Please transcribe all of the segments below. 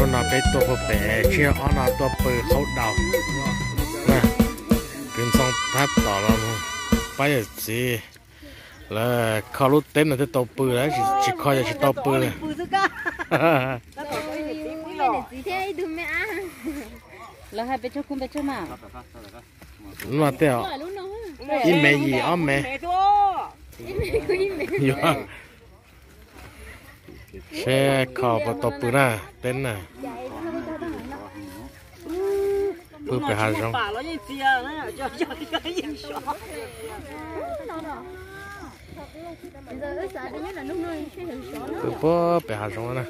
Hnub no peb tuaj puag pem tsiab ob no tuaj pw qhaub daus. Kwv Ntxhoo tab tom los mus pab yawm txiv lawv kho lub teb no thiaj tau pw, tsis kho yog tsis tau pw li. Lawv hais pes tsawg kub pes tsawg mas? Lub no tej ib mev yim ob mev. Seb kho puas tau pw na, teb na. Pw pem hav zoov. Pw puag pem hav zoov na.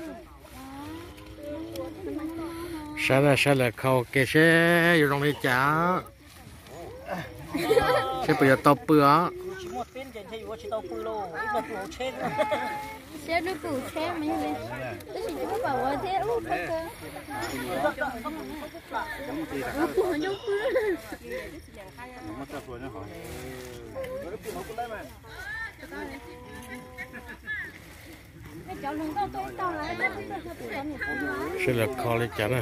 Saib na, saib lawv kho ua ke seb yuav zoo li cas. Seb puas yuav tau pw os. Seb lawv kho li cas na.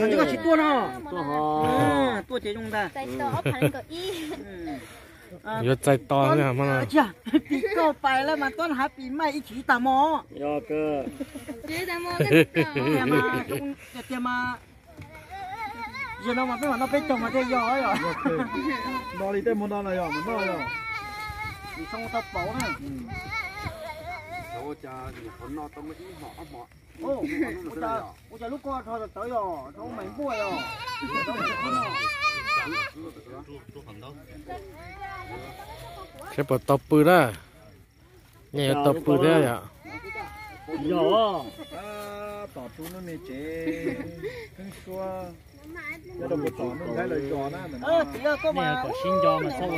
Kuv tsis tuaj no. Tuaj ces zoo ntag. Yuav txais tos. Pim kauj pais lawm mas tuaj hav pim maj ib chim tag mog. Tiag mas, yog no mas peb mam noj peb caug mas thiaj yog yom. No li tej hmo no na yog mas noj yog. Tsis tau pauv na. Ua cas lub ko rho tawv yog rau mas npuaj yog. Seb puas tau pw na. Nej yuav tau pw thiab yom. Yog, tom tsu nub me tsev kheeb suab, nyob rau puag tom Nuj Nplhaib lawv zos na. Nej kom sib nco mas txhob ua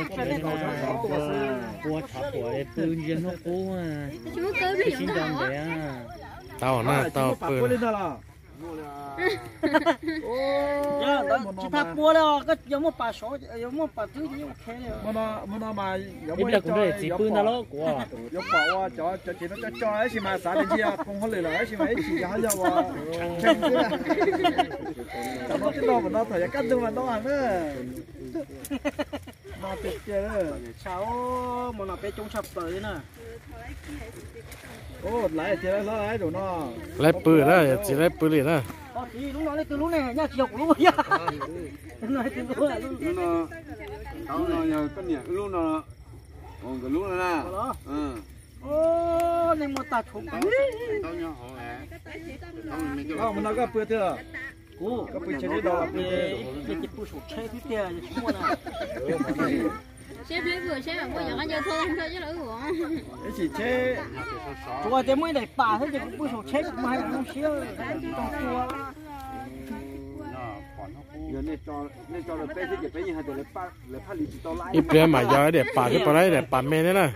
tsis, pua tshav puam pw ntsia hnub qub, sib nco ntev. Tau na, tau pw. Tsis tas pua li os, koj yuav muaj pas sov, yuav muaj pas twb ces yeej ok li. Ib pliag kuv nrog txiv pw ntag lauj kuv. Yuav pom ua cov cov tsev no cov co ib sim mas xav tias ntsia phoov hauj lwm lawm ib sim mas ib chim yog ho yog ua tshee xwb. Cov no twb no mas no thaum yav kaj ntug mas no heev na. No tiag tiag. Tshaj, hmo no peb coob tshaj plaws li na. Laiv tiag, laiv zaum no. Laiv pw na, yawm txiv laiv pw li na. Txiv, lub no leej twg lub ne? Nyaj tsis yog kuv lub yog. Lub no yog koj niam lub no. Nkawd lub no na. Nej muaj tag tshuav kuv. Hmo no koj pw tiag. Kuv, koj pw tsheb, ib pliag ces pw saum tsheb xwb tiag, yog tsis muaj na. Seb pliag pw saib muaj cov qab ncaws thauj tag nrho coj los wb. Ib sim tsheb. Tsuas tias muaj ib daim pam xwb ces kuv pw saum tsheb kuv mas haj yam zoo siab tau tua. Yog nej tso rau peb xwb ces peb yeej hais tias lawv phaj li tsis tau laiv. Ib pliag mas yog ib daim pam xwb, pab laiv ib daim pam me thiab na.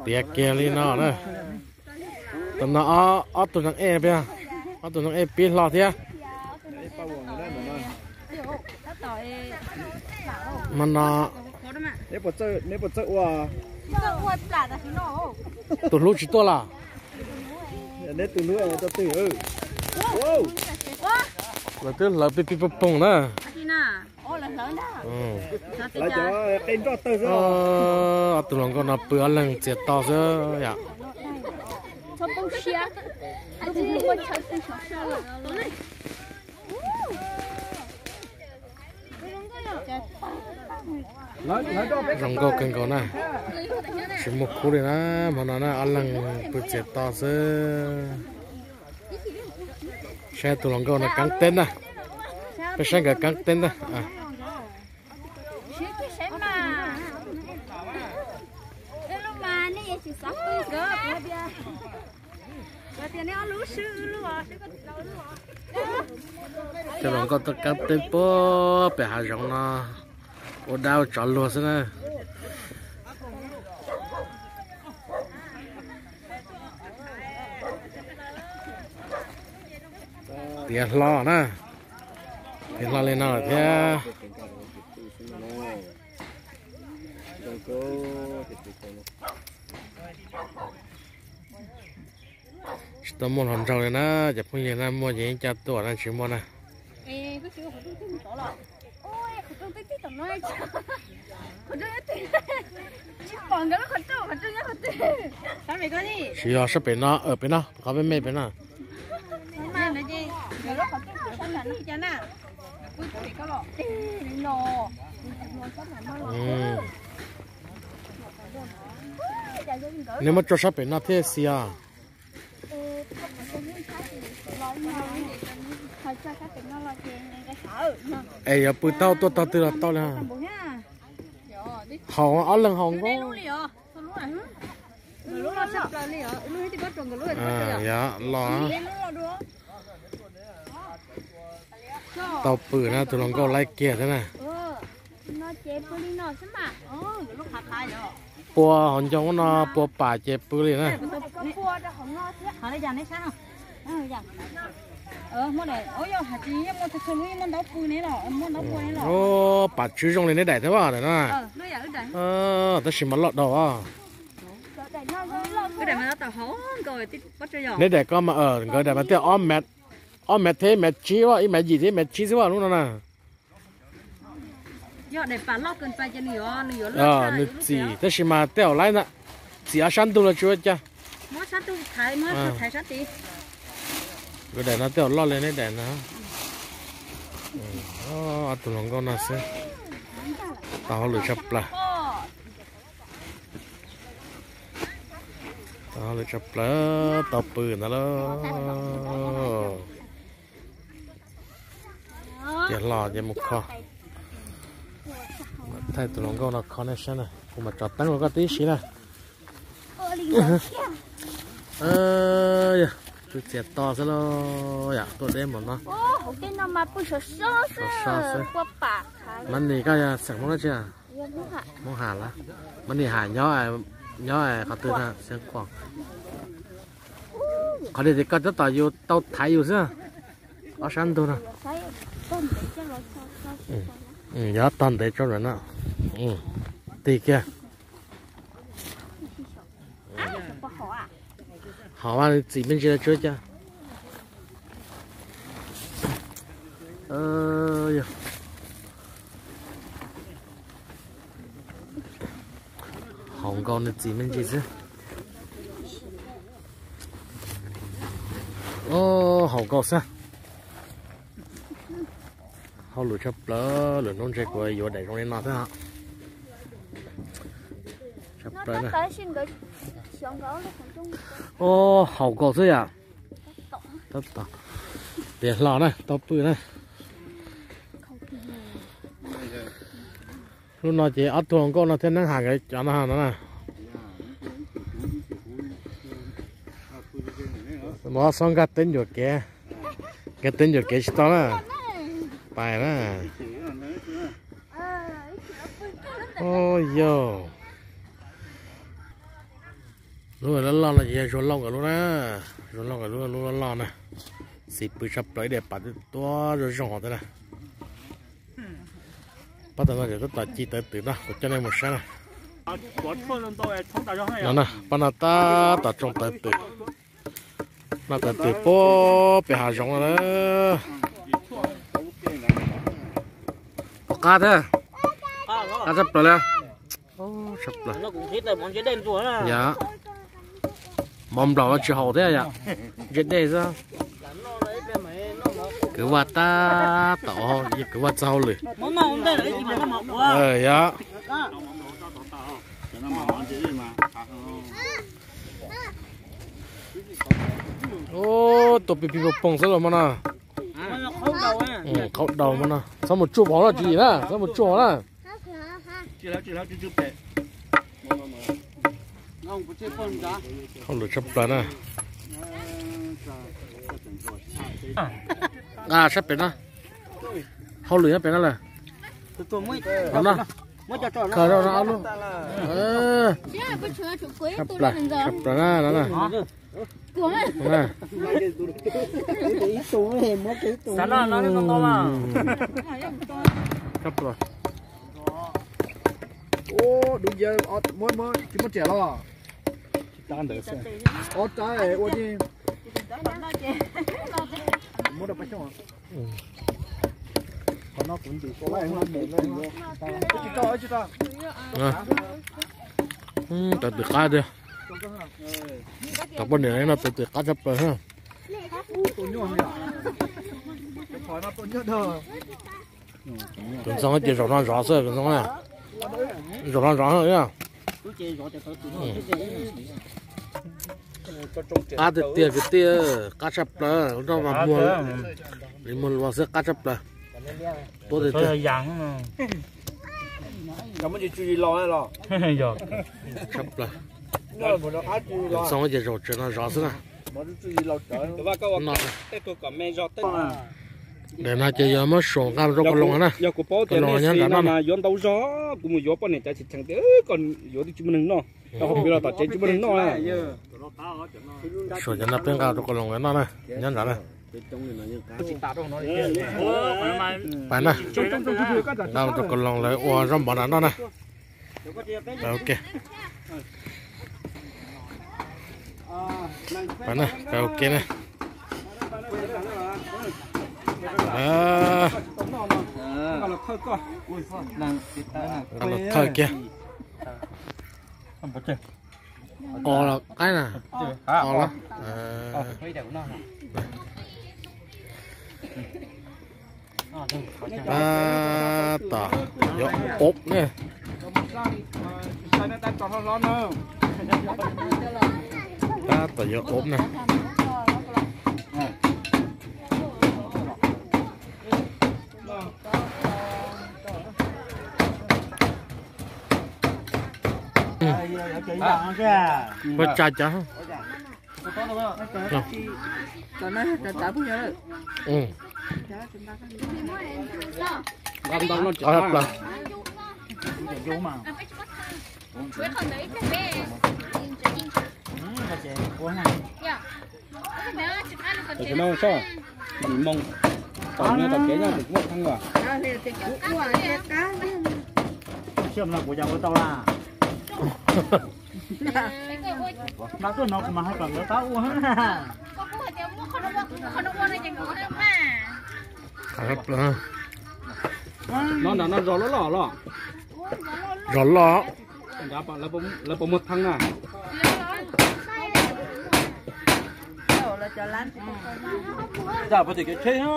Tiav kiag li no na. Tam no ob tug neeg ej peb, ob tug neeg ej pib hlo thiab. Hmo no neb puas txawj ua? Tus hlub tsis tuaj los? Neb tus hlub tau twg? Lawv twb hlawv pig pig poog poog na. Lawv cov qe nroj tawg xwb. Ob tug hluas nkauj no pw ob leeg txias to xwb yom. Zoo nkauj kawg nkaus na. Tsis muaj khub li na, hmo no na ob leeg pw txias to xwb. Saib tus hluas nkauj no keeb teb na. Peb saib nkawd keeb teb ntag. Lub mas nej yuav tsum xav pw nkawd, kuv hais tias Coj hluas nkauj tuaj kaab teb puag pem hav zoov no, ua dab ua tsov luag xwb na. Tiav hlo na, tiav hlo li no lawm thiab. Tsis tau muaj hluas nraug li na, cov phooj ywg na, muaj ces yeej coj tuaj na, tsis muaj na. Tsis yog sab pem no, pem no, qhov me me pem no. Nws muab tso sab pem no thiab xis os. Es yuav pw tau tuaj tog twg los tau li. Haus ob leeg haus nkauj. Yog los. Tau pw na, tus hluas nkauj laib kiag thiab na. Pua hauv ncoo no, pua pam ces pw li na. Pam tswb zoo li neb daim thiab os, daim no. Tab sis mas loj dhau os. Neb daim ko mas, nkawd daim mas twb ob mev, ob mev thiab ib mev tsib, ib mev yim thiab ib mev tsib xwb lub no na. Nws txim tab sis mas tej zaum laib ntag, txim ob sab ntug los tsis ua cas. Nkawd daim no tej zaum loj li neb daim no. Ob tug hluas nkauj no xwb, tau hauj lwm tshaj plaws. Tau hauj lwm tshaj plaws, tau pw ntawd lauj. Tiav hlo ces mus kho. Thaij tus hluas nkauj no kho nej saib na, kuv mam tso teeb rau koj tib si na. Yog, tsw txias to xwb lauj, yam tuaj deb npaum no. Sov so xwb. Mab Nis, koj yog xeem Hmoob dab tsi? Hmoob Ham lawm. Mab Nis Ham nyob, nyob qhov twg na, Xeev Khuam? Qhov tias koj tab tom yus tau thaiv yus xwb. Ob sab ntug no. Yog tog ntev tso lawm no. Tig kiag. Hauv, txim me ntsis tsuav cas. Haus nkaus nws txim me ntsis xwb. Haus nkaus xwb. Hauj lwm tshaj plaws, lwm hnub ntshe kuv yuav daim zoo li no xwb. Tshaj plaws na. Haus nkaus xwb yom. Tab tom tiav hlo na, tau pw na. Lub no ces ob tug hluas nkauj no thiab Neeb Ham nkawd cov no no na. Mus ob xob nkag teb ncuam kev, nkag teb ncuam kev tsis tau na. Pais na. Yog. Lub loj loj no ces yog Zuag Lauj nkawd lub na. Zuag Lauj nkawd lub, lub loj loj na. Txiv pw tshaj plaws ib daim pam tuaj zoo zoo thiab na. Pab tau no ces tab tom ci tawv twm no, kuv coj nej mus saib na. No na, pab no tab tom tsoo tawv twm. No tawv twm puag pem hav zoov no na. Pom qab thiab. Qab tshaj plaws li. Tshaj plaws. Yog. Mov nplaum no tsis haum thiab yom. Ntse dej xwb. Kwv Vaj tab tom, kwv Vaj txog hauj lwm. Yog. Ub, tua pij pij poog poog xwb los mas no. Qhaub daus mas no, txhob mus tsuj hauv na, tsis yim na, txhob mus tsuj hauv na. Hauj lwm tshaj plaws na. Nqa sab pem no, hauj lwm nyob pem no lawm. No, khaws rau no ob lub. Tshaj plaws, tshaj plaws na no na. Tshaj plaws. Ub, dub nciab, muab, muab, tsis muab riam los? Ob rab ua ci. Muab rau pab xyooj. Qhov no kuv ntim. Tawv twm qab tiag. Cov poj niam no tawv twm qab tshaj plaws. Kwv Ntxoo ces zaum no zov xwb kwv Ntxoo na. Zaum no zov. Qab tiag tiag kwv tij, qab tshaj plaws, lub nrob mas muag li muag lua xwb, qab tshaj plaws. Tuab tiag tiag. Tshaj plaws. Kwv Ntxoo ces zaum tsev no zov xwb na. Daim no ces yog muab suam nqa rau Koj Loos na. Yog kuv paub tias nej nyob nram no mas yuav ntau zog, kuv mus yuav poj niam cas tsis cheem tias koj yuav twb tsis muaj neeg noj. Tau hauv pes los tom tsev tsis muaj neeg noj. Suam cov no peb nqa rau Koj Loos lawv noj na, nyob nram na. Pais na, nqa rau Koj Loos lawv ua zaub mov nram noj na. Ok. Pais na, pais ok na. Nqa los thawj kiag. Qos los qaib na? Qos los? Tab tom yuav ob ne. Tab tom yuav ob ne. Ua tsa cov. Tus no soj, nim moo, tom no tom kev nyob tus muaj thaj as. Nqa tuaj no kuv mas hais kom nkawd pab ua. No nram no zos loj loj los? Zos loj. Lawv puas muaj thaj na? Puas tias kev tsheb no.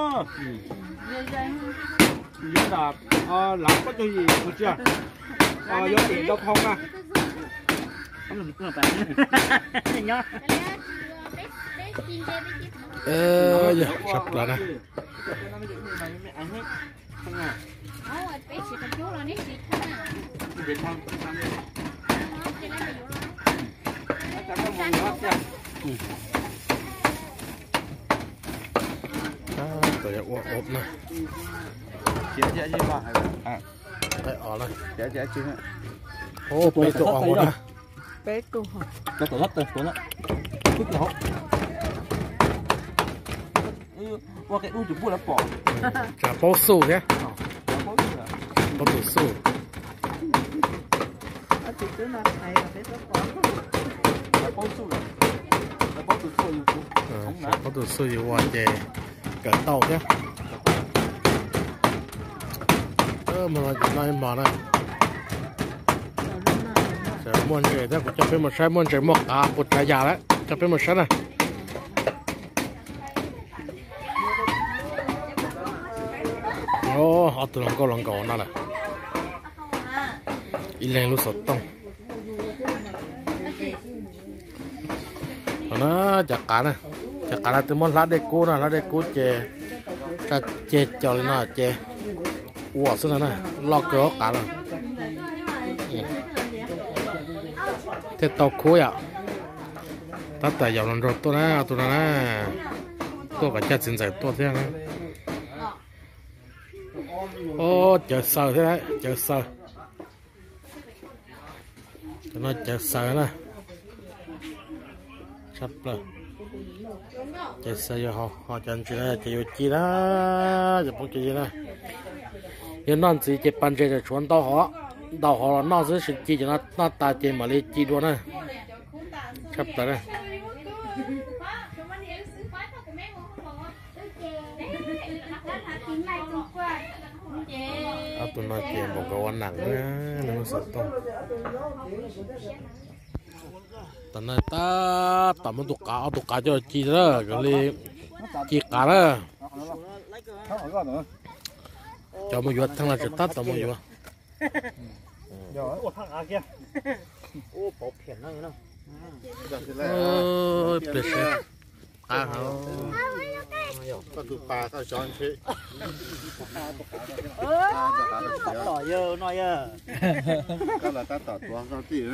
Yuav nram, lav pab tug yim tus tsia, yuav tim ntau thoo na. Yog sab plaws na. Tab tom yuav ua ob na. Peb tug ob na. Ua qe dub tus pub lawv pom. Tsam paub xu thiab. Paub tus xu. Paub tus xu yus ua ces kawm tau thiab. Noj ib hmos na. Muaj ntses thiab, kuv coj peb mus saib muaj ntses muaj qav puas tsav yam lawm, coj peb mus saib na. Ob tug hluas nkauj los nkaum no lawm. Ib leeg lub xov tooj. Cov qav na, cov qav no twb muab hlab dej kub no, hlab dej kub ces tsa ceg cos li no ces ua xwb no na, loj kawg qav no. Thiaj tau khub yom. Tab tom yaum hluas nraug tuaj na, tus no na, tuaj kom caj txiv ntxawm tuaj thiab na. Ub, cawv xaws thiab, cawv xaws. Cov no cawv xaws na. Tshaj plaws. Cawv xaws yuav haus, ho cov ntses no ces yuav ci na, cov phooj cov ywg na. Yog noj ntxiv ces pas ntses tseem tshuav ntau hov, ntau hov los noj xwb, sis ci cov no noj tas ces mam li ci dua na. Tshaj plaws na. Ob tug no ces npaum nkaus ua nam na, nws muaj xov tooj. Tam no tab tom muab tus qav, ob tug qav coj ci na, kom li ci qav na. Cov mus yuav theej los tseem tab tom mus yuav. Pliag siab qab hauv. Koj tus pas tau xyov ntshe. Tab tom yog no yog. Koj los tab tom tuav koj tij.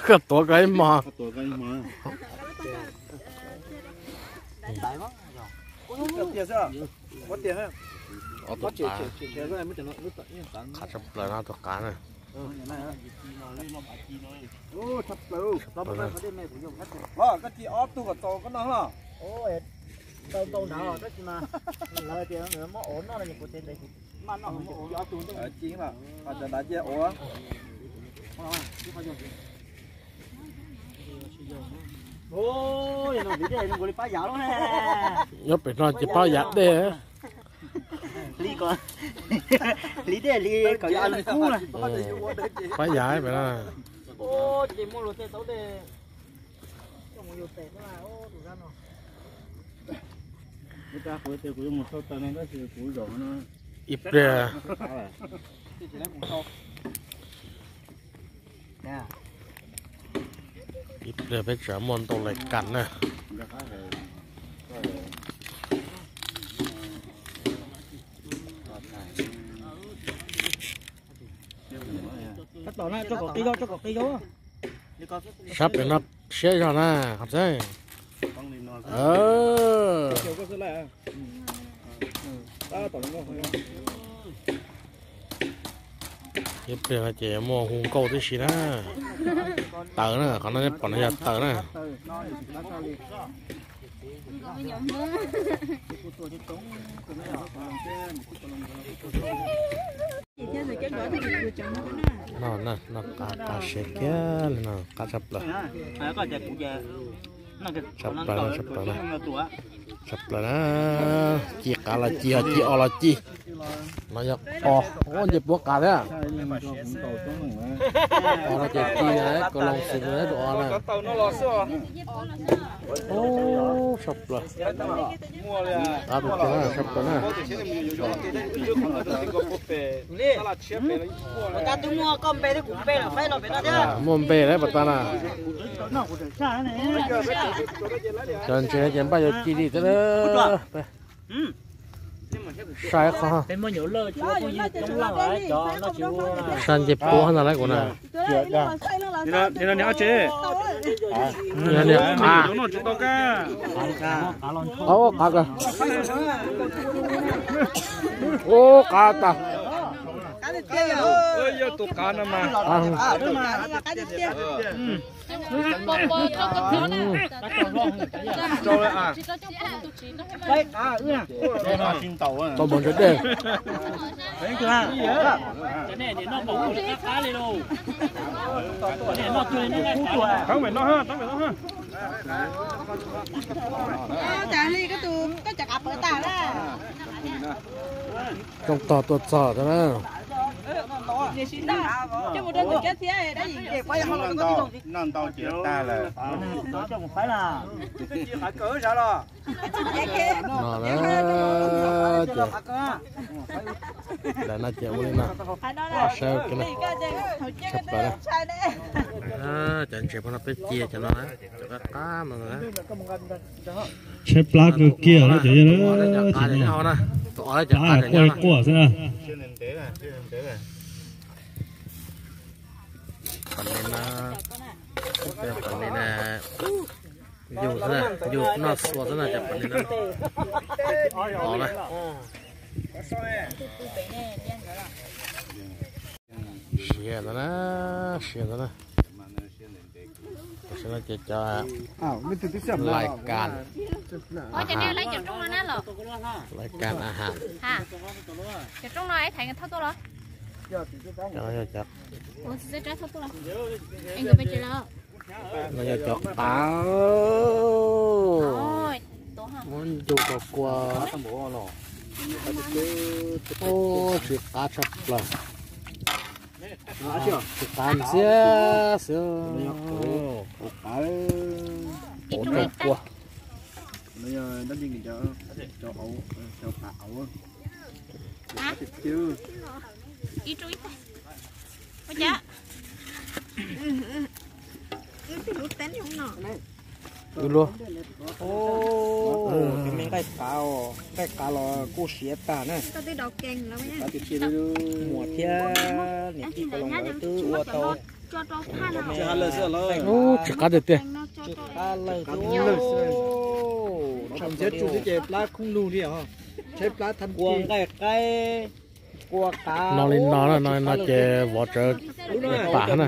Koj tuav koj ib hmo. Koj tuav koj ib hmo. Qab tshaj plaws no tus qav na. Koj ci ob tug kom txaus koj noj los. Tau ntau ntawd tab sis mas lawv tias muab ov noj no kuv ces ntev kuv maj noj ov ntawd. Ci los ho cov dav cia ua. Nyob pem no ces pab yam dej. Hli ko, hli dej hli kom yog lub kub na. Pab yam pem no. Ces muaj luag tej taub dej, coj mus yus tes xwb mas tus zab no. Kuv tab kuv tias kuv yuav mus thauj taws no tab sis kuv zaum no. Ib pliag, ib pliag peb tsam muaj ntau lais kas na. Sab pem no siab zog na, qhov txeeb. Ib pliag no ces muaj hu nkauj tib si na. Taws na, qhov no nej pom no yog taws na. No, no, qab, qab siab kiag li no, qab tshaj plaws. Tshaj plaws na, tshaj plaws na. Tshaj plaws na. Ci qav los ci, ho ci os los ci. No yog os, nce puab qav thiab. Os no ces ci na, kaus loos xwm na tus os na. Ub, tshaj plaws. Qab tus na, tshaj plaws na. Muaj npe thiab kuv npe lawm faib los pem no thiab. Muaj npe lawm pas tas na. Cov ntses ces npaj yuav ci li thiab. Sai qhov. Sai nce puab ntag lauj kuv na. Niag qav. Qav kawg. Ub, qav tas. Yog tus qav no mas. Tau mov ntse dej. Tsooj tog tuaj txog thiab na. Noj ntau ces tag lawm. No na, ces daim no ces ua li no, saib ua ke na. Tshaj plaws na. Cov ntses pab no peb cia cov no na, cov qab qab no na. Tshaib plab kawg kiag na cov yawg na. Tus os quaj quaj xwb na. Pam ni na, yus xwb na, yus noj xua xwb na, cov pam ni na. Os na. Siav ntawd na, siav ntawd na. Tam sim no ces cov lais kas, lais kas a has. No yog cov qav, muab ncu rau kua. Ub, tsis qab tshaj plaws. Tsis qab ntxiab xwb. Ub, rau kua. Wb luaj. Cov me nqaij qav, nqaij qav los kuj siav tag na. Muam thiab niam tij Pov Loos lawv twb ua tau. Ub, tsis qab tiag tiag. Tsis qab lawm. Tshaj ntxiab tsuj xwb ces plab khoob lug li os. Tshaib plab thab kua nqaij qaib, kua qav. No li no na, no ces vov tsawv pam na.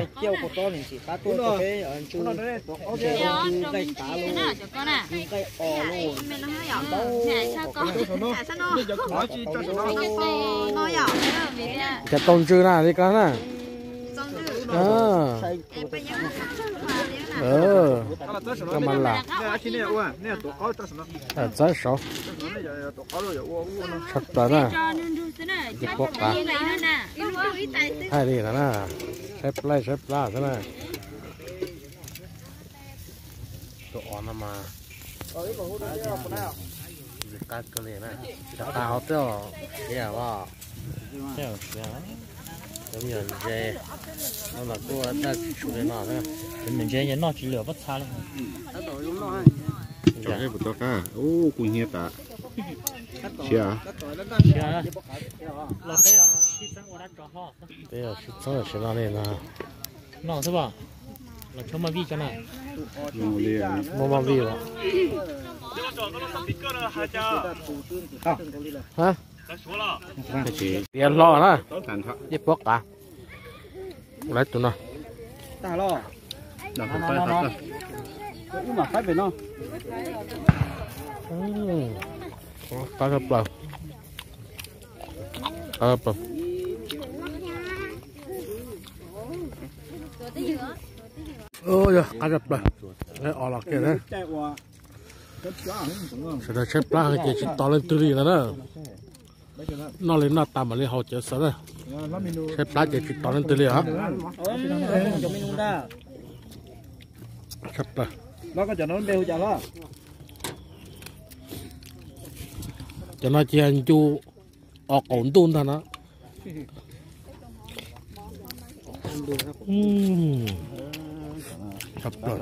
Cov tau ntsws na li ko na. Koj mas lam txawb saud. Tshaj plaws na. Cov pob qav thaij li no na. Tshaib plab tshaib plab xwb na. Tus os no mas qab kawg li na. Cov qav hauv twb siav los, cov me nyuam ntses no los kuj daj tsis tshua li no na. Cov me nyuam ntses noj tsis lwm pob txha li. Ub, kuj hnyiab tas. Siav. Peb sib txheeb tam sim no li no. Noj xwb, los tshuav maj vij tso na. Muaj maj vij los. Tiav hlo na. Ib pob qav. Lawv tus no. Qab tshaj plaws. Qab tshaj plaws. Yog qab tshaj plaws. Os los kiag na. Sawv daws tshaib plab heev ces tsis tos leej twg li ntawd na. Noj li noj tas mam li haus cawv xwb na. Tshaib plab ces tsis tos leej twg li os. Tshaj plaws. Cov no cia ncu os qaum ntuj ntag na. Tshaj plaws.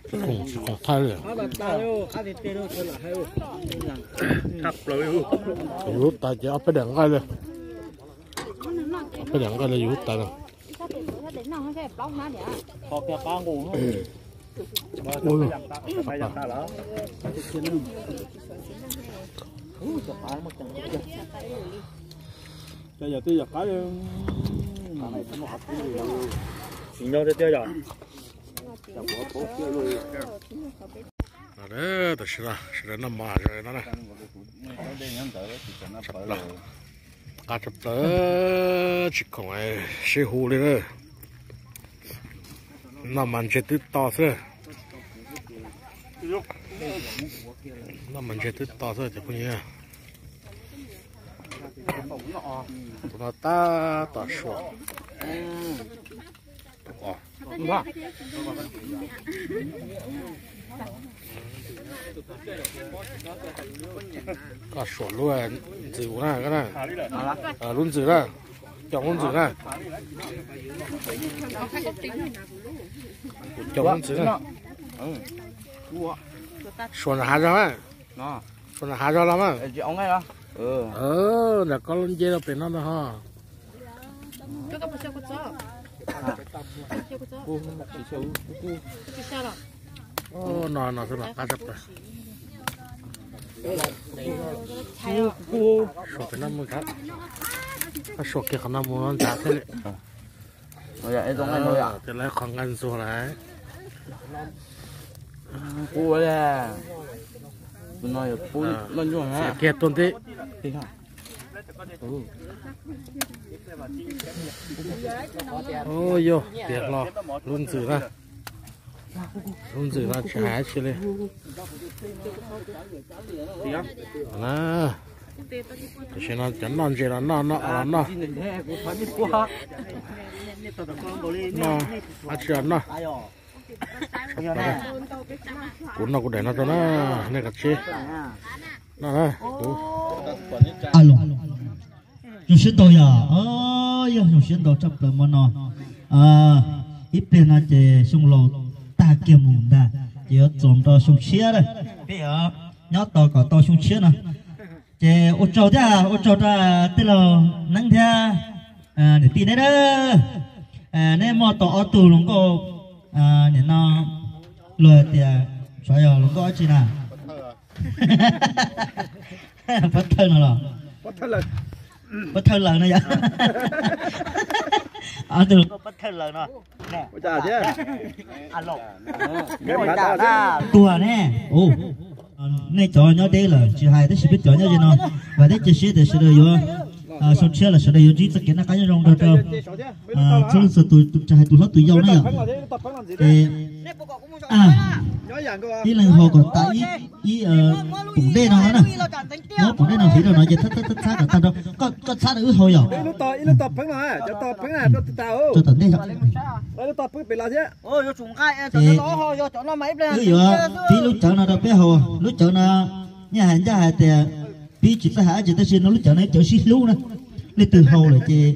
Tsis khoom thaij li. Yus lub tais ces ob peb daim nqaij li. Ob peb daim nqaij li yus lub tais na. Tam sim no sawv daws noj mov zom zaws no na. Qab tshaj plaws, tsis khoom sib hu li na. Noj mas ntseg twb to xwb. Noj mas ntseg twb to xwb cov phooj ywg. Tus no tab tom suam. Koj suam lub ntxwm na, lub ntxwm na, cov lub ntxwm na. Cov lub ntxwm na. Suam nram hav zog na. Suam nram hav zog los mas. Ntawm koj lub nce rau pem no ntag ho. No no xwb mas qab tshaj plaws. Suav kiag no mus ntxav, suav kiag qhov no mus ntxav thiaj li. Tej lawv qhov nqaij ntxuag lawm. Kiag tuaj ntej. Yog tias hlo lub ntxwm na, lub ntxwm no tsis hais dab tsi li. Tam sim no cov noj ntses los noj, noj os los noj, noj dab tsi los noj. Kuv noj kuv daim no rau na, nej kav tsij noj na. Zoo siab ntau yog, yog zoo siab ntau tshaj plaws hmo no. Ib pliag no ces xyoo laus tag kiag mus ntag, ces yuav txuas rau xyoo tshiab na. Peb yuav nyob tos kom tau xyoo tshiab no. Ces ua tsaug thiab, ua tsaug rau tij laug Neeb thiab niam tij neb na. Neb muaj tau ob tug hluas nkauj, nim no luag tias xyov yog hluas nkauj dab tsi na. Pov thawj no los, pov thawj lawm no yom. Ob tug hluas nkauj pov thawj lawm no. Tuag ne. Nej cov nyob deb lawm tsis hais, tab sis peb cov nyob ze no, vam thiab cia siab tias sawv daws yuav, xyoo tshiab los sawv daws yuav ntsib txoj kev noj qab nyob zoo nrog rau txhua leej txhua tus, tsis hais tus hlob tus yau na yom. Ces ib leeg haus kom tas ib poom dej no na. Muab poom dej no hliv rau no ces txhab kom tag nrho. Koj txhab rau wb haus yom. Rau tom ntej. Ces wb yuav pib lub cawv no rau peb haus. Lub cawv no nyaj hais ncaj hais tias pib tsis txawj hais dab tsi tab sis no lub cawv no ib cawv sib hlub na. Leej twg haus lawm ces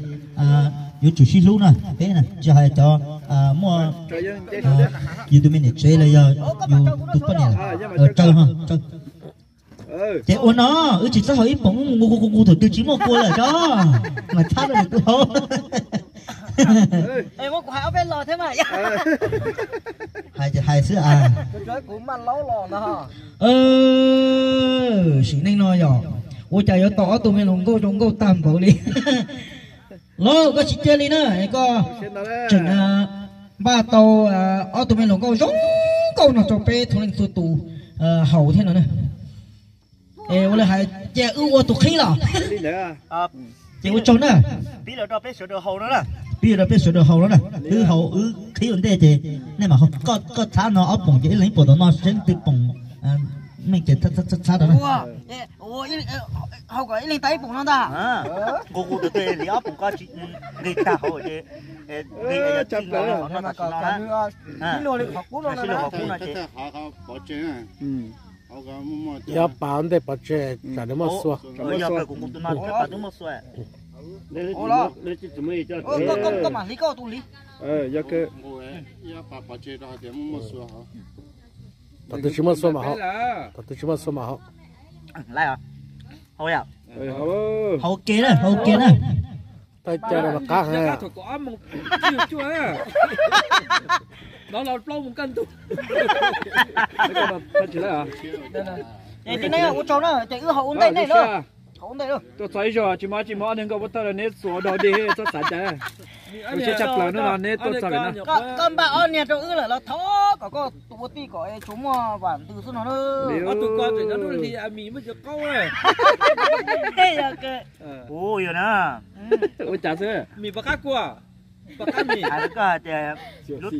yuav tsum sib hlub na. Peb na tsis hais cov muaj yus tus me niam tsev los yog yus tus poj niam, tsaws ho tsaws. Ces ua no wb tsis txawj haus ib poom, mus nqus nqus nqus thaum twg tsis muaj kua lawm tso, mas txhab rau nws twb haus. Hais ces hais xwb as. Sim neej no yog ua cas yuav tau ob tug me hluas nkauj zoo nkauj tag npaum li. Los koj tsis cia li na, koj tseem npaj tau ob tug me hluas nkauj zoo nkauj no rau peb txhua leej txhua tus haus thiab no na. Es ua li hais ces wb ua tus qhib los. Ces ua tsaug na. Pib rau peb sawv daws haus no na. Wb haus wb qhib ua ntej ces nej mam haus. Koj txhab no ob poom ces ib leeg ib poom tom no seb leej twg poom meej ces txhab rau na. Nqus nqus tus twg hliv ob poom koj tsis nqis tag hauv ces nqis tsis los no tam sim no na. Sib luag li qhov qub no ces pov tseg. Yog pas ntej pov tseg tsam nws muaj xua. Yog kuv kuv tus no thiab pas twb muaj xua. Koj mam hliv koj tus hliv. Yog pas pov tseg rau hais tias muaj muaj xua hov. Thaum twg tsis muaj xua mam haus. Thaum twg tsis muaj xua mam haus. Haus ke na, haus ke na. Tawg ca rau qab heev. Ces nej ua tsaug na, ces wb haus ua ntej nej na. Haus ua ntej. Tuaj txog ib zaug tsis mob tsis mob, ob niag nkauj pov thawj los neb xuas dog dig txhob xav cas. Ua siab tshaj plaws hnub no neb tuaj txog lawm na. Koj npaj ob niag rau wb lawm los thov kom koj tus ua tij kom tsuas muaj vam ntws xwb no na. Ob tug ko tseem nyob nruab hli a mis muaj cov qaub. Ua cas xwb? Mis pov qab kua, pov qab mis. Hais rau koj hais tias xyuam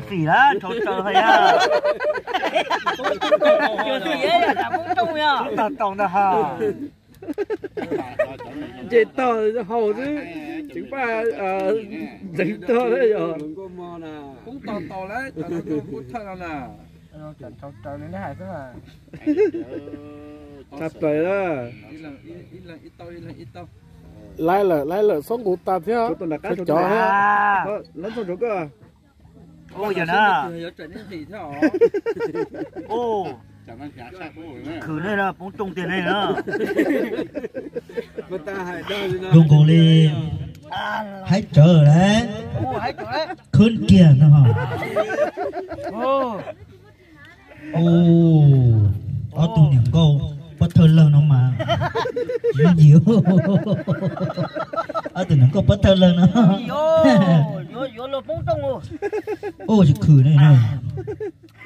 xim lawm, nrhau tsaws hos yog. Xyuam xim yog tsam poob rooj yog. Tog tog ntag ho. Nce tog haus xwb, tseem paj ntxeev tog na yog. Poob tog tau lawm, cov no poob thawj no na. Tshaj plaws na. Laib lawm, laib lawm, xob nqus tas thiab. Cov lab ntxoog rau koj. Khwv nej poob rooj tiag ne. Zoo nkaus li haib tsawv lawm. Khwb kiag no. Ob tug niam nkauj pab thawj lawg no mas yim, ob tug niam nkauj pab thawj lawg no. Ua tsis khwm ne,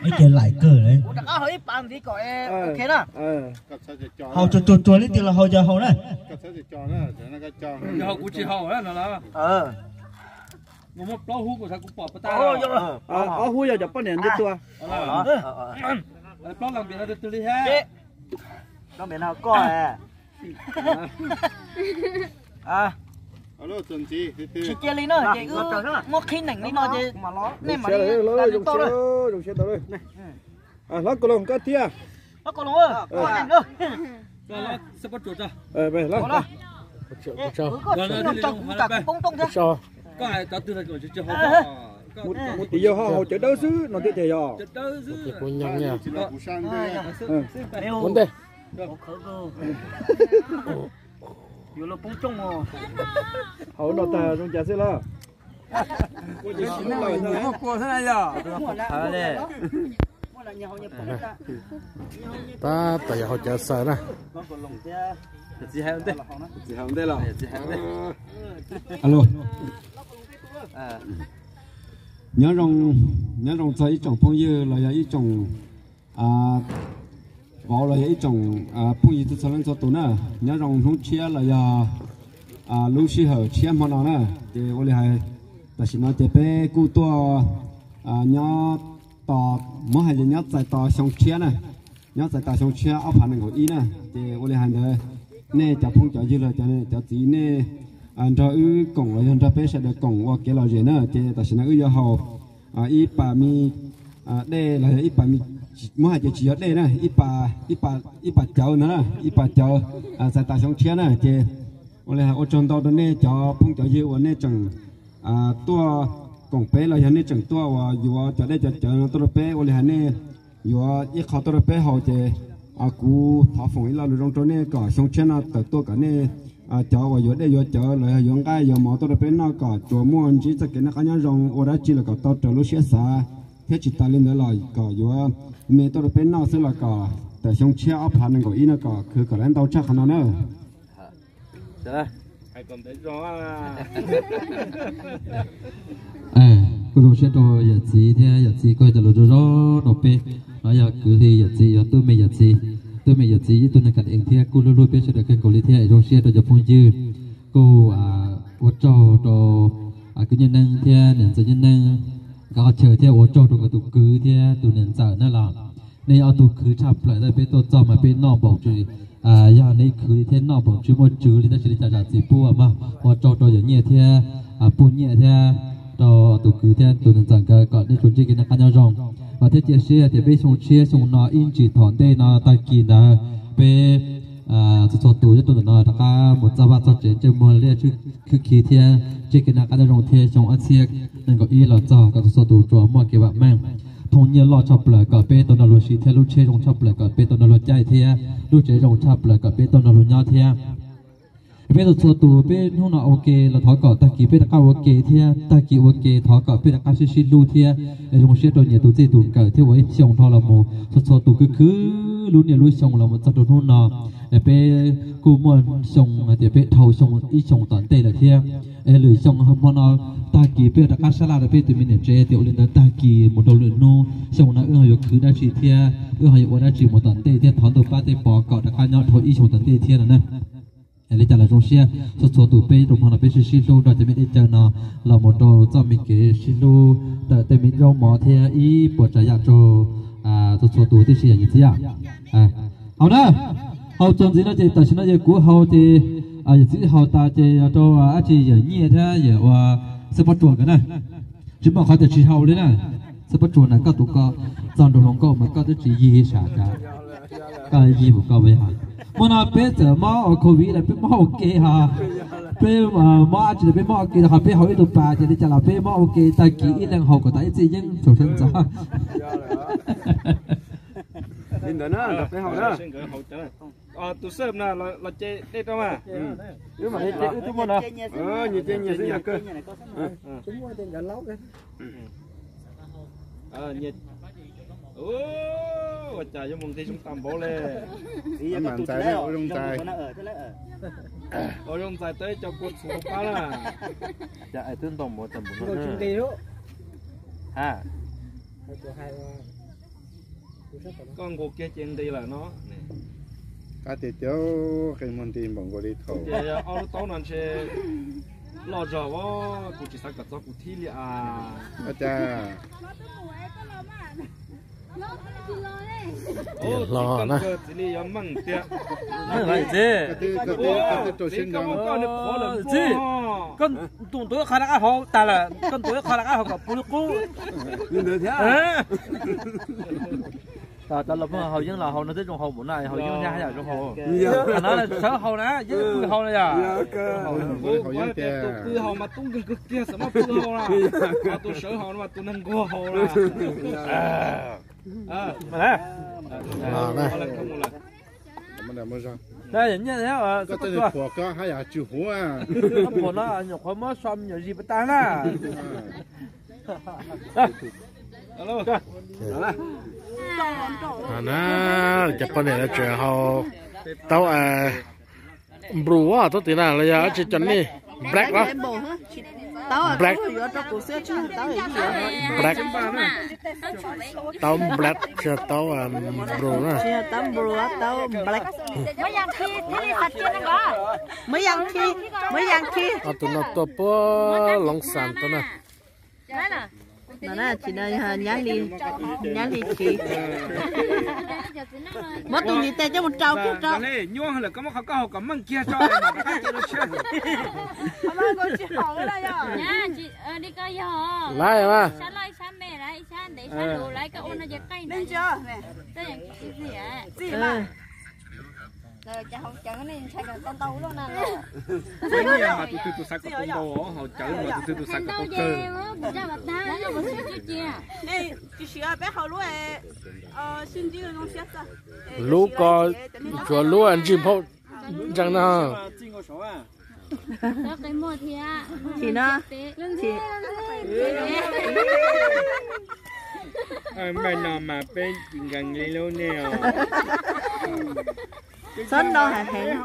ib ce laim kawg li. Haus tsuag tsuag tsuag li tiag los haus yog haus na. Ob hub yog cov poj niam nti tua. Tsis cia li no ces wb muab qhib neem li no ces nej mam li zoo siab tau. Hlob Kaus Loos koj thiab. Mus tim yog ho haus cawv dawb xwb no thiab tiag yog. Haus no tag zoo cas xwb los. Tab tom yog haus cawv xaws na. Nyob zoo, nyob zoo txog ib tsoom phooj ywg los yog ib tsoom vauv los yog ib tsoom phooj ywg txhua txhua leej txhua tus na. Nyob zoo hnub tshiab los yog lub sij hawm tshiab hmo no na. Ces ua li hais, tam sim no ces peb kuj tuaj nyob tos, muab hais tias nyob txais tos xyoo tshiab na, nyob txais tos xyoo tshiab ob phav nees nkaum ib na. Ces ua li hais ntawd, nej cov phooj cov ywg los cov niam cov txiv nej nrog wb koom los yog nrog peb sawv daws koom ua kev lom zem na. Ces tam sim no wb yuav haus ib pas me dej los yog ib pas me, muab hais tias tsis yog dej na, ib pas cawv ntag na, ib pas cawv txais tos xyoo tshiab na. Ces ua li hais ua tsaug ntau rau nej cov phooj cov ywg uas nej tseem tuaj koom peb los yog nej tseem tuaj uas yuav cov dej cov cawv no tuaj rau peb. Ua li hais nej yuav ib qho tuaj rau peb haus ces kuv thov foom ib lo lus zoo rau nej kom xyoo tshiab no tawm tuaj kom nej cov uas yuav dej yuav cawv los yog yuav nqaij yuav mov tuaj rau peb noj kom tsuas muaj ntsib txoj kev noj qab nyob zoo, ua dab tsi los kom tau raws lub siab xav, thiab tsis tas li ntawd los kom yuav me tuaj rau peb noj xwb los kom tawm xyoo tshiab ob phav nees nkaum ib no kom khwv kom lawv ntau tshaj qhov no na. Kuj zoo siab rau yawm txiv thiab yawm txiv koj cov lus zoo zoo rau peb, no yog kwv li yawm txiv, yog tub me yawm txiv, tub me yawm txiv ib tug neeg kam eev thiab kuj hlub hlub peb sawv daws kawg nkaus li thiab. Zoo siab rau cov phooj ywg, kuj ua tsaug rau kwv Nyiaj Neeb thiab niam ntxawm Nyiaj Neeb nkawd qhov chaw thiab ua tsaug rau nkawd tus kwv thiab tus niam ntxawm na los nej ob tug khwv tshaj plaws, peb tuaj txog mas peb noj npaum tsis, yog nej khwv li thiab noj npaum tsis muaj tswv li tab sis li cas zam txim pub mog. Ua tsaug rau yawm Nyiaj thiab Pug Nyiaj thiab rau tus kwv thiab tus niam ntxawm nkawd kom nej tsuas ntsib kev noj qab nyob zoo. Vam thiab cia siab tias peb xyoo tshiab xyoo no ib ntsis tom ntej no tag kis ntawd peb txhua txhua tus nyob rau ntawm no rov qab mus txog vaj txog tsev ntsej muag liaj khwb khi thiab ntsib kev noj qab nyob zoo thiab xyoo ob txhiab nees nkaum ib los txog kom txhua txhua tus tsuas muaj kev vam meej, thooj nyiaj loj tshaj plaws kom peb tau nrog luag siv thiab lub tsheb zoo tshaj plaws kom peb tau nrog luag caij thiab lub tsev zoo tshaj plaws kom peb tau nrog luag nyob thiab. Peb txhua txhua tus peb hnub no ua ke los thov kom tag kis peb rov qab ua ke thiab tag kis ua ke thov kom peb rov qab sib sib hlub thiab zoo siab rau nyias tus txij tus nkawm thiab ua ib xyoo dhau los mus txhua txhua tus khwv khwv lub niaj lub xyoo los mus txog rau hnub no. Peb kuj muaj xyoo hais tias peb dhau xyoo ib xyoo tom ntej lawm thiab. Es lwm xyoo hmo no tag kis peb rov qab sab laj rau peb tus me niam tsev tias ua li ntawd tag kis mus rau lwm hnub xyoo no wb ho yuav khwv dab tsi thiab wb ho yuav ua dab tsi mus tom ntej thiab thov ntuj pab tej pov kom rov qab nyob dhau ib xyoo tom ntej thiab no na. Li cas los zoo siab txhua txhua tus peb rau hmo no peb sib sib hlub nrog cov me dej cawv no los mus rau txoj me kev sib hlub tawm tej me zaub mov thiab ib puas tsav yam rau txhua txhua tus tib si yom yawm txiv. Haus na, haus txuas ntxiv no ces tam sim no ces kuv haus ces yawm txiv haus tas ces rau dab tsi yawm Nyiaj thiab yawm ua Xeeb Pob Tsuas nkawd na. Tsis muaj qhov tias tsis haus li na. Xeeb Pob Tsuas na koj tus ko txog nraum hluas nkauj mas koj twb tsis yig sam cas. Koj yig mus koj ua yog hmo no peb txawm mob ua covid los peb mob ua ke ho. Peb mob dab tsi los peb mob ua ke rau qhov peb haus ib tug pas ces li cas los peb mob ua ke tag kis ib leeg haus kom tas ib txij yeeb txaus sawv ntxov. Li ntawd na nrog peb haus na. Tus xab na los ces dej rau mas. Wb mam li ces wb twb muaj no. Nyias ces nyias xwb yog kawg. Ua cas yuav mus nqis zoo tag npaum li. Ua zoo ntxais, ua zoo ntxais tau cov kua txhuv hauv qab na. Cas twb ntau npaum tag npaum no. Ha, koj nqus kiag ces nqis lawm no. Qab tiag tiag, qe muag nti npaum nkaus li thaum. Ces ob lub taub no ntshe loj zog os, kuv tsis xav kom txog kuv thib li as. Ua cas? Hlo na. Txiv li yuav meej tiag. Meej lawm txiv. Txiv, koj muab koj nws qhuav lawm txiv. Koj ntuj ntuv ib qho rov qab haus tag lawm, koj ntuv ib qho rov qab haus kom puv li qub. Li ntawd thiab. Cov los pheej haus yeeb los haus no twb zoo haus npaum no, haus yeeb nyab haj yam zoo haus. Qhov no sawv haus na, yeej pw haus na yom. Tus pw haus mas tub nkeeg kawg kiag, xam mab pw haus na. Ho tus sawv haus no mas tus neeg nquag haus na. Koj tej phuam koj haj yam tsw huv. Phuam no nyuam qhuav muab so me nyuam zis pas tag na. Na, cov poj niam no tseem haus taub bru, taub tid na los yog dab tsi cov nej, black los? Black. Black. Taub black, taub bru na. Muab yam khi, muab yam khi. Ob tug no tuaj puag Loov Xas tuaj na. No na, tsis no yog nyab li, nyab li tsis. Muab tus ntiv tes coj mus rau kiag rau. Nyuaj lawm, koj muab qhov koj haus kom meej kiag tso, mam rov qab cia rau tshiab. Laiv mas. Mas tus twg tus xav kom tau ntau, haus cawv mas tus twg tus xav kom tau kawg. Lub ko tsuav lub ntsij nphauj ntseeg no. Tsis no. Npaum no mas peb tsis nkees li lub nej os. Txhob no hais heev.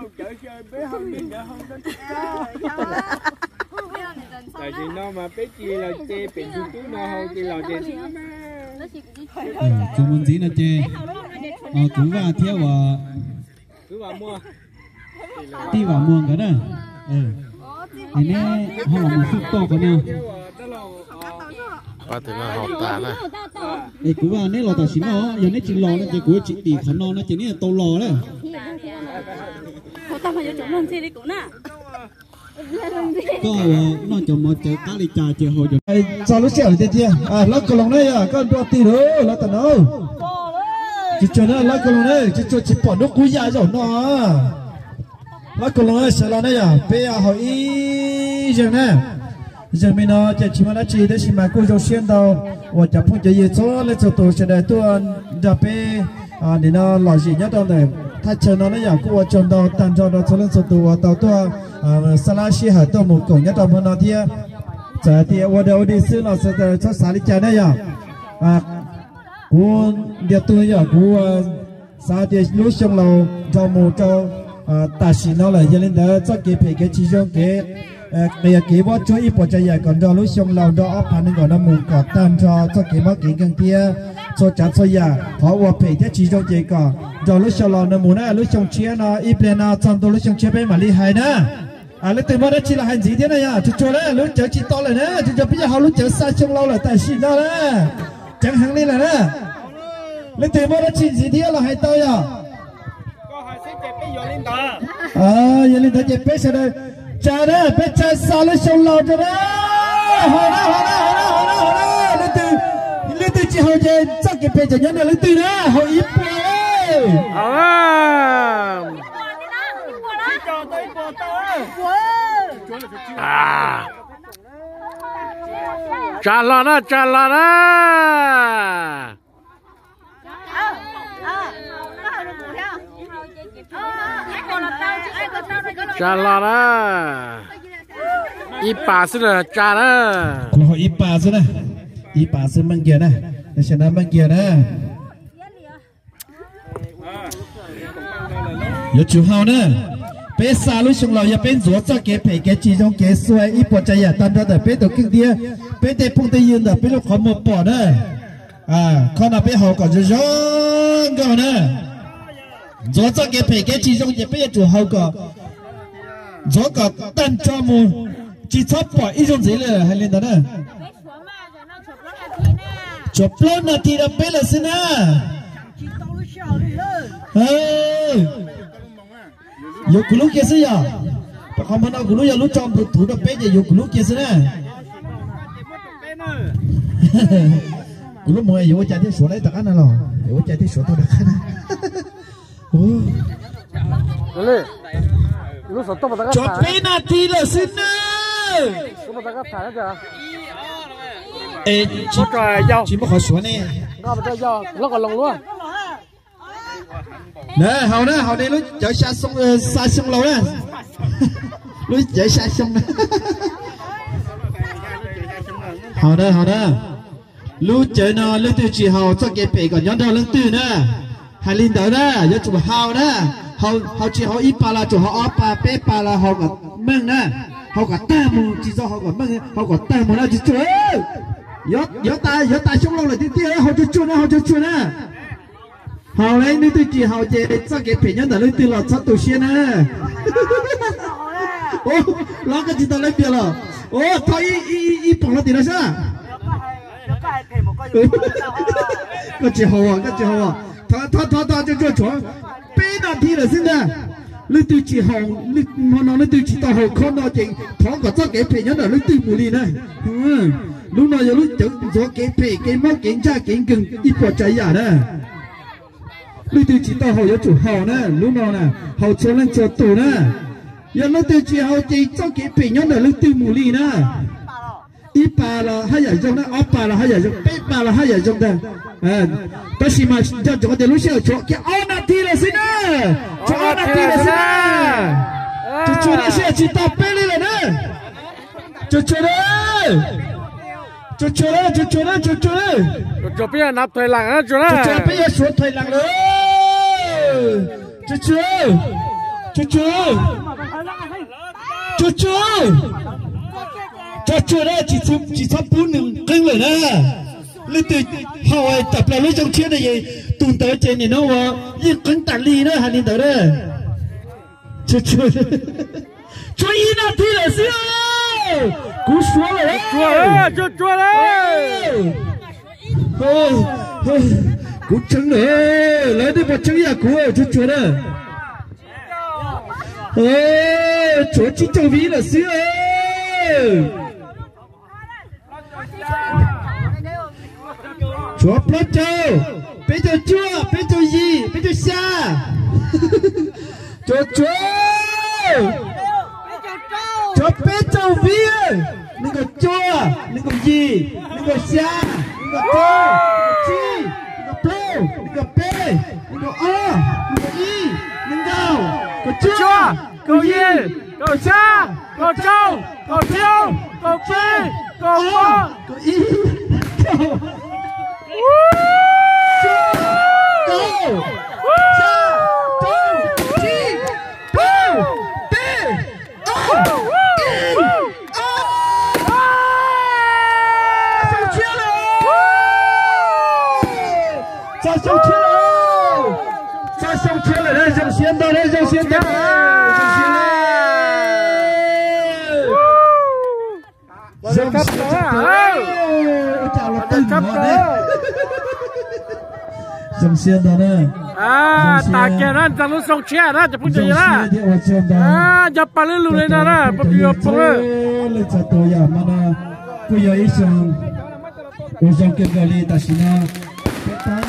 Tam sim no mas peb cia li los ces pem ntug tub no hau ces los ces. Txuas mus ntxiv no ces kuv Vaj thiab uas Tij Vam Muas nkawd na, es neb ho los mus xwb toj qhov no. Pab tus no haus tas na. Es kuv Vaj, neb los tam sim no, yog neb tsis los no ces kuv tsis dim qhov no no ces neb tau los na. Koj uas noj cov mov cawv qab li cas ces haus cov. Txog lub sij hawm tiag tiag, Hlob Kaus Loos na yog koj nrog tig lawm, Hlob Tam Nov. Tsis tsuag na, Hlob Kaus Loos na, tsis tsuag, tsis pom hnub qub ya zaum no. Hlob Kaus Loos sawv los na yog peb haus ib zeeg na. Zeeg me no ces tsis muaj dab tsi tab sis mas kuj zoo siab ntau uas cov phooj cov ywg txhua leej txhua tus sawv daws tuaj nrog peb nim no lom zem nyob rau ntawm thaj chaw no na yog kuj ua tsaug ntau tag nrho rau txhua leej txhua tus uas tau tuaj xa lab sij hawm tuaj mus koom nyob rau hmo no thiab. Txawm hais tias ua da ua dig xwb los txhob xav li cas na yog. Kuv ntiag tug yog kuv xav tias lub xyoo laus nrog mus rau tam sim no lawm, yog li ntawd txoj kev phem kev tsis zoo kev qias kev vob tsuab ib puas tsav yam kom nrog lub xyoo laus nrog ob phav nees nkaum no mus kom tag nrho txoj kev mob kev nkeeg thiab txhua tsav txhua yam qhov uas phem thiab tsis zoo ces kom nrog lub xyoo laus no mus na. Lub xyoo tshiab no ib pliag no txog ntua lub xyoo tshiab peb mam li hais na. Leej twg muaj dab tsi los hais ntxiv thiab na yog tsuag tsuag na, lub cawv tsis tau lawm na, tsuag tsuag peb yuav haus lub cawv xa xyoo laus lawm tam sim no na. Ceev heev li lawm na. Leej twg muaj dab tsi ntxiv thiab los hais tau yog. Yog li ntawd ces peb sawv daws tsa na, peb tsa xa lub xyoo laus rau na. Haus na, haus na, haus na, haus na, haus na. Leej twg, leej twg tsis haus ces txoj kev phem tseem nyob ntawm leej twg na, haus ib puas. Tsa hlo na, tsa hlo na. Tsa hlo na. Ib pas xwb na, tsa na. Kuv hais ib pas xwb na. Ib pas xwb meej kiag na. Tam sim no meej kiag na. Yuav tsum haus na. Peb xa lub xyoo laus yog peb ntxuav txoj kev phem kev tsis zoo kev xuav ib puas tsav yam tag nrho ntawm peb tus kheej thiab peb tej phooj tej ywg ntawm peb lub qhov muag pom na. Qhov no peb haus kom zoo zoo nkauj na. Ntxuav txoj kev phem kev tsis zoo ces peb yuav tsum haus kom ntxuav kom tag nrho mus, tsis txhob pom ib zaug ntxiv li. Hais li ntawd na. Tshuav plaub nas this rau peb lawm xwb na. Yuav kuv lub kiag xwb yog. Rau qhov hmo no kuv lub yog lub tso npus thuv rau peb ces yuav kuv lub kiag xwb na. Kuv lub mus yuav ua cas thiaj suav lawm tom qab no los yuav ua cas thiaj suav tau rov qab na. Tshuav peb nas this lawm xwb na. Es tsis muaj qhov suav ne. Na, haus na, haus nej lub cawv xa xyoo laus na. Lub cawv xa xyoo na. Haus na, haus na. Lub cawv no leej twg tsis haus txoj kev phem kom nyob nrog leej twg na. Hais li ntawd na, yuav tsum haus na. Haus tsis haus ib pas los tsum haus ob pas peb pas los haus kom meej na. Haus kom tag mus, tsis txhob haus kom meej, haus kom tag mus na, tsuag tsuag. Yuav tas xyoo laus lawm tiag tiag, haus tsuag tsuag na, haus tsuag tsuag na. Haus na, leej twg tsis haus ces txoj kev phem nyob ntawm leej twg los txhob tu siab na. Los koj tsis tau leej pias los. Thov ib poom hlo tim no sab. Koj tsis haus, koj tsis haus. Thov, thov, thov, tsuag tsuag, tshuav peb nas this lawm xwb ntag. Leej twg tsis haus, hmo no leej twg tsis tau haus khob no ces thov kom txoj kev phem nyob ntawm leej twg mus li na. Lub no yog lub cawv ntxuav kev phem kev mob kev ntsaj kev nkeeg ib puas tsav yam na. Leej twg tsis tau haus yuav tsum haus na, lub no na, haus txhua leej txhua tus na. Yog leej twg tsis haus ces txoj kev phem nyob ntawm leej twg mus li na. Ib pas los haj yam zoo na, ob pas los haj yam zoo, peb pas los haj yam zoo ntag. Tab sis mas nco ntsoov tias lub sij hawm tshuav kiag ob nas this lawm xwb na. Tshuav ob nas this lawm xwb na. Tsuag tsuag na, sij hawm tsis tau peb li lawm na. Tsuag tsuag na. Tsuag tsuag na, tsuag tsuag na, tsuag tsuag na. Tsuag tsuag, peb yuav suav thaiv lees lawm. Tsuag tsuag, tsuag tsuag, tsuag tsuag, tsuag tsuag na, tsis txhob pub nws qeeb lawm na. Leej twg haus tawm plaws lub zoo tshiab no es tus ntawd ces nim no ua yeej qeeb tas li na, hais li ntawd na. Tsuag tsuag, tshuav ib nas this lawm xwb. Kuv suav lawm. Kuv tseeb lawm, lawv nej puas tseeb yam kuv, tsuag tsuag na. Tshuav tsib caug vib lawm xwb. Tshuav plaub caug, peb caug cuaj, peb caug yim, peb caug xya. Tshuav, tshuav, tshuav peb caug vib, nees nkaum cuaj, nees nkaum yim, nees nkaum xya, nees nkaum rau, nees nkaum tsib, nees nkaum plaub, nees nkaum peb, nees nkaum ob, nees nkaum ib, nees nkaum, kaum cuaj, kaum yim, kaum xya, kaum rau, kaum tsib, kaum peb, kaum plaub, kaum ib, kaum, kaum, xya, rau, tsib, plaub, peb, ob, ib, ob. Xyoo tshiab lawm. Txog xyoo tshiab lawm. Txog xyoo tshiab lawm, zoo siab ntau, zoo siab ntau, zoo siab. Zoo siab tshaj plaws. Ua cas los tawg ntawd ne. Zoo siab ntau na. Tas kiag na, txog lub xyoo tshiab na cov phooj ywg na. Nco pab lub lus li no na, phooj ywg phooj ywg. Leej txhua tus yam hmo no kuj yog ib xyoo uas zoo kawg nkaus li tam sim no. Peb tab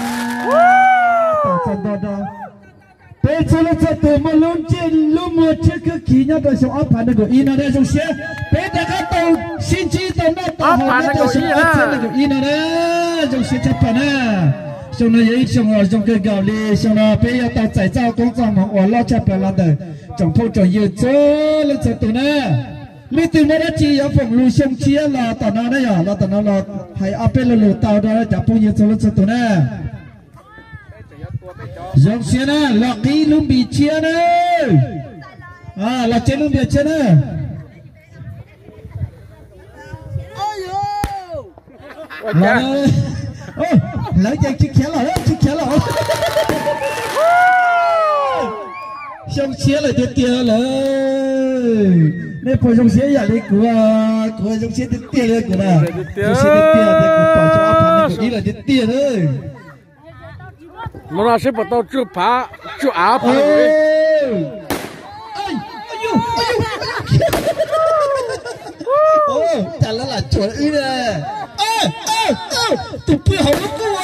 tom txog ntua rau peb txhua leej txhua tus muaj lub ntsej lub muag tshiab khwb khiv nyob rau xyoo ob phav nees nkaum ib no na, zoo siab. Peb rov qab tau sib ntsib tau noj tau haus nyob rau xyoo ob txhiab nees nkaum ib no na, zoo siab tshaj plaws na. Xyoo no yog ib xyoo uas zoo kawg nkaus li, xyoo no peb yuav tau txais txoj koob txoj hmoov uas loj tshaj plaws los ntawm Tsoom phooj tsoom ywg txhua leej txhua tus na, leej twg muaj dab tsi yuav foom lus xyoo tshiab los tom no na yom, los tom no los hais ob peb lo lus tau rau cov phooj ywg txhua leej txhua tus na. Zoo siab na, los qhib lub npis tshiab na, los tseb lub npis tshiab na. Lawv ces tsis khiav los, tsis khiav los. Xyoo tshiab lawm tiag tiag lawm. Nej puas zoo siab yam li kuv? Kuv zoo siab tiag tiag li kuv na. Zoo siab tiag tiag tias kuv pom tau ob phav nees nkaum ib lawm tiag tiag na. Hnub no seb puas tau tsuj phav tsuj av phav. Cas lawv lam cuam wb na. Tus pw hauv lub kuj.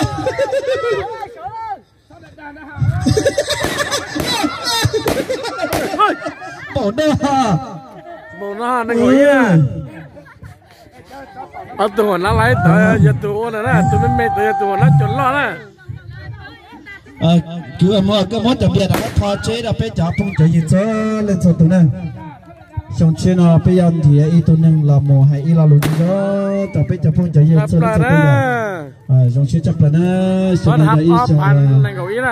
Npaum no, npaum no nees nkaum ib. Ob tug huam nab laib tod yog tus ua na, tus me me tod yog tus huam nab cuam loj na. Kuv ua muab koj muab cov npias rov qab tho tseb rau peb cov phooj cov ywg txhua leej txhua tus na. Xyoo tshiab no peb yuav nrhiav ib tug neeg los mus hais ib lo lus zoo rau peb cov phooj cov ywg txhua leej txhua tus yom. Zoo siab tshaj plaws na, xyoo no yog ib xyoo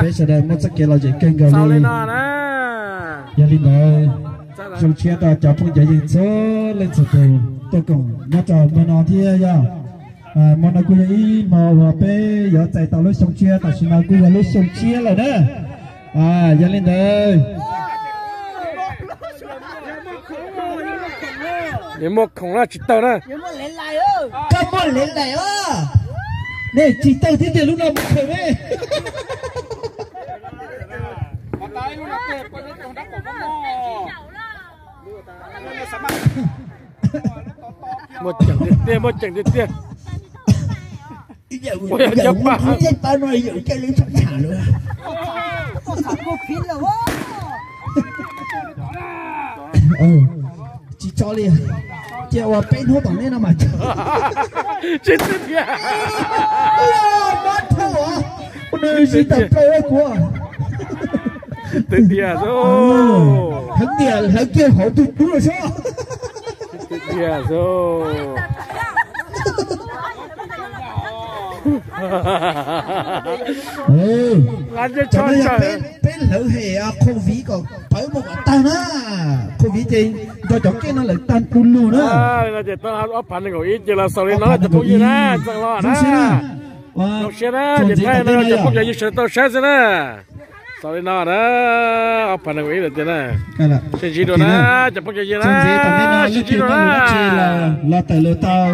peb sawv daws muaj txoj kev lom zem kawg nkaus li. Yog li ntawd, zoo siab rau cov phooj cov ywg txhua leej txhua tus tuaj koom nyob rau hmo no thiab yom. Hmo no kuj yog ib hmo uas peb yuav txais tau lub xyoo tshiab, tam sim no kuj yog lub xyoo tshiab lawm na. Yog li ntawd, muaj khoom los tsis tawg na. Koj muaj lev laim os. Nej tsis tawg thiab tiag lub no mus khaws me. Muaj ceem tiag tiag, muaj ceem tiag tiag. Yawm, yawm, yawm, yawm, no yawm, cia li tsham tsham lawm. Tsis tso li, cia ua peb hnub tom ntej no mas tso. Tsis tib tiag. Mob dhau, nws zis tawm plaws kuv. Tib tiag xwb. Heev tiag, hlawv kiag hauv tus dub los sob. Tib tiag xwb. Peb hlawv hem Covid kom pawv mus kom tag na. Covid ces nrog cov kev no lawm tag du lug na. Ob phav nees nkaum ib ces los xaus li no cov phooj ywg na, txeem los na. Zoo siab na, ces thaij no cov phooj cov ywg sawv daws tau saib xwb na. Xaus li no na, ob phav nees nkaum ib lawm tiag na. Sib ntsib dua na, cov phooj cov ywg na, sib ntsib dua na. Los tawm lawm tau.